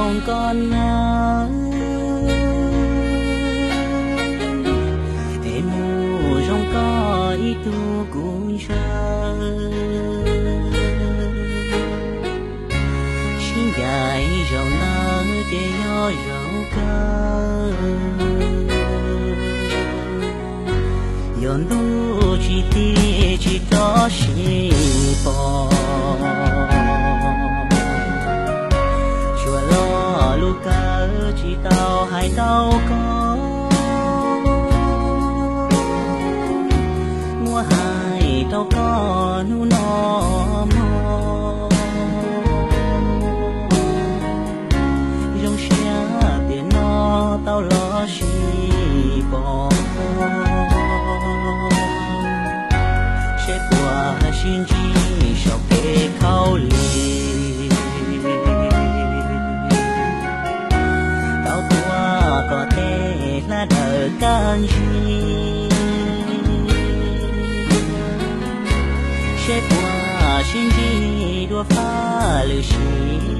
Zoo koj nawb, es mus zoo koj ib tug kuv ntshaw. Sib ncaim zaum nawb ces yog zaum kawg. Yog ntuj tsis tig tsis tso sib pom, tsuas lo lus kawg tsis tau hais rau koj. Muab hais rau koj hnub no mog, zoo siab tias no tau los sib pom, seb puas sib ntsib saum kev khaub lig. Tau tuav kom tej hlab daws kaj ntsig, seb puas sib ntsib dua fab lwm sim.